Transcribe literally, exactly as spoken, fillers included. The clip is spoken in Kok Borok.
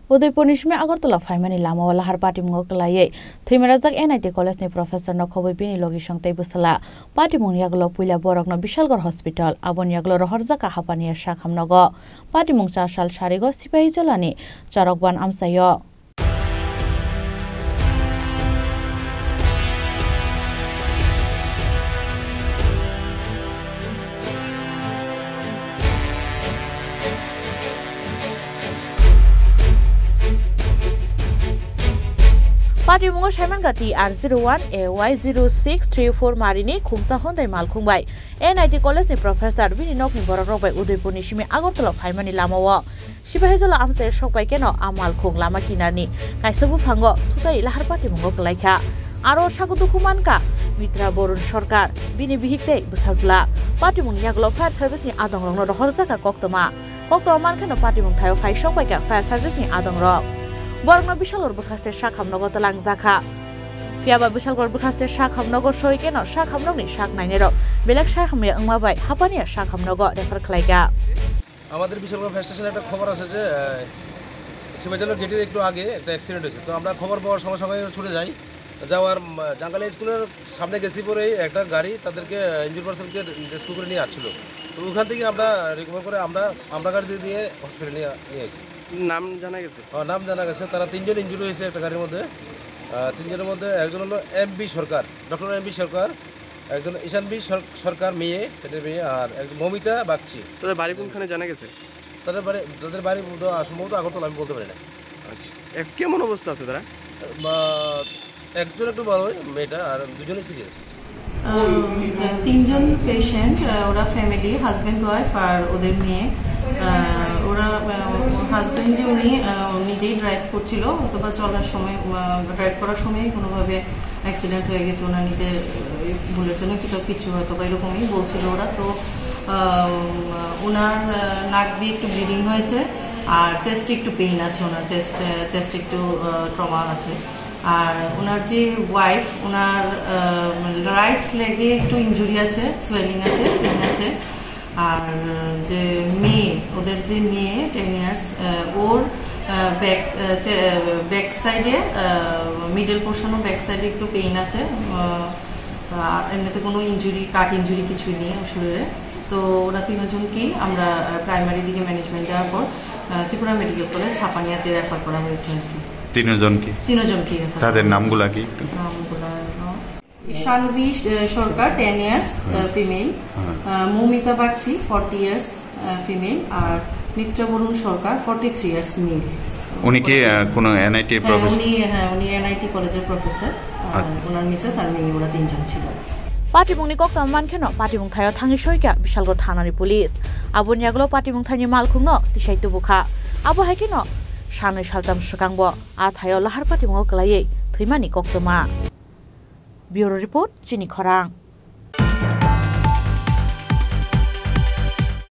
Udaipurni simi Agartala phaimani lamao lahar patimungo kwlaiwi thwimarajak N I T College ni professor no khobwi bini logisong tei bwsala. Patimungni yagulo puila borokno Bishalgarh Hospital, aboni yagulo rohorjak kha Hapania sak hamnogo. Patimung char sal sarigo Sipahijalani Chorokban amchaio. Patimungo saimankha T R zero one A Y zero six three four marini khungsa hondai malkhung bai N I T College ni professor bini nokni borok rok bai Udaipurni simi Agartala phaimani lamao. Sipahijola amchai sok bai keno a malkhung lama kinarni kaisa buphango thutai lahar patimungo kwlaikha. Aro sago dukhu mankha Mitra Borun Sarkar, bini bihik tei bwsajla. Patimungni yagulo fire service ni adongrokno rohorjakha koktwma. Koktwma mankheno patimung thaio phai sok baikha fire service ni adongrok. Borokno Bishalgarh bwkhaste sak hamnogo twlangjakha. Phiyaba Bishalgarh bwkhaste sak hamnogo soi keno sak hamnokni sak nainairok belek sak hamya wngma bai Hapania sak hamnogo refer khlaikha. আমাদের বিশালগড় ফায়ার স্টেশনে একটা খবর আছে যে, আহ, শিবাজল গেটের একটু আগে একটা অ্যাক্সিডেন্ট হয়েছে। তো আমরা খবর পাওয়ার সঙ্গে সঙ্গে ছুটে যাই। যাওয়ার, উম, জাঙ্গালিয়া স্কুলের সামনে গেছি পরেই একটা গাড়ি তাদেরকে, আহ, ইনজুর পার্সনকে রেস্কিউ করে নিয়ে আসছিল। তো ওখান থেকে আমরা রিকভার করে আমরা, আমরা গাড়ি দিয়ে, দিয়ে হসপিটালে নিয়ে, নিয়ে আসি। নাম জানা গেছে? আহ, নাম জানা গেছে, তারা তিনজন ইনজুরি হয়েছে একটা গাড়ির মধ্যে। আহ, তিনজনের মধ্যে একজন হলো এম বি সরকার, ডক্টর এম বি সরকার, একজন ঈশান বি সর-, সরকার মেয়ে, এটা মেয়ে, আর একজন মমিতা বাগচি। তাদের বাড়ি কোনখানে জানা গেছে? তাদের বাড়ি, তাদের বাড়ি বোধহয় সম্ভবত আগরতলা, আমি বলতে পারি না। আচ্ছা, এ, কেমন অবস্থা আছে তারা? বা, একজন একটু বড়, মেয়েটা, আর দুজনেই সিরিয়াস। আহ, তিনজন পেশেন্ট, আহ, ওরা ফ্যামিলি, হাজব্যান্ড ওয়াইফ আর ওদের মেয়ে। আহ, ওরা, আহ, হাজব্যান্ড যে উনি, আহ, নিজেই ড্রাইভ করছিল, অথবা চলার সময়, আহ, ড্রাইভ করার সময়ই কোনোভাবে অ্যাক্সিডেন্ট হয়ে গেছে, ওনার নিজের, আহ, ভুলের জন্য কিছু, কিছু হয়তো বা এরকমই বলছিল ওরা। তো, আহ, ওনার, আহ, নাক দিয়ে একটু ব্লিডিং হয়েছে, আর চেস্টে একটু পেইন আছে, ওনার চেস্ট, আহ, চেস্টে একটু, আহ, ট্রমা আছে। আর ওনার যে ওয়াইফ, ওনার, আহ, রাইট লেগে একটু ইনজুরি আছে, সোয়েলিং আছে, পেইন আছে। আর, আহ, যে মেয়ে, ওদের যে মেয়ে, টেন ইয়ার্স, আহ, ওর, আহ, ব্যাক, আহ, চে-, আহ, ব্যাক সাইডে, আহ, মিডল পোর্শন ও ব্যাক সাইডে একটু পেইন আছে। আহ, আর এমনিতে কোনো ইনজুরি, কাট ইনজুরি কিছুই নেই ওর শরীরে। তো ওরা তিনজনকেই আমরা, আহ, প্রাইমারি দিকে ম্যানেজমেন্ট দেওয়ার পর, আহ, ত্রিপুরা মেডিকেল কলেজ ছাপানিয়াতে রেফার করা হয়েছে আর কি। তিনজন কি? তিনজনকেই রেফার তাদের করা হয়েছে। নামগুলা কি একটু? নামগুলা হলো শানভি, আহ, সরকার, টেন ইয়ার্স, আহ, হুম। ফিমেল, হুম। আহ, মৌমিতা বাগচি, ফর্টি ইয়ার্স, আহ, ফিমেল, আর মিত্রা বরুণ সরকার, ফর্টি থ্রি ইয়ার্স, মেল। উনি কি, আহ, কোনো এনআইটি হ্যাঁ, প্রফেসর? উনি, হ্যাঁ, উনি এনআইটি কলেজের প্রফেসর, আর আচ্ছা। ওনার মিসেস আর মেয়ে, ওরা তিনজন ছিল। Patimungni koktwma mankheno, patimung thaio thangwi soikha Bishalgarh thanani police. Aboni yagulo patimung thaini malkhungno tisai tubukha. Abo hai kheno sanwi saltam swkangbo a thaio lahar patimungo kwlaiwi thwimani koktwma. Bureau Report, Chini Khorang.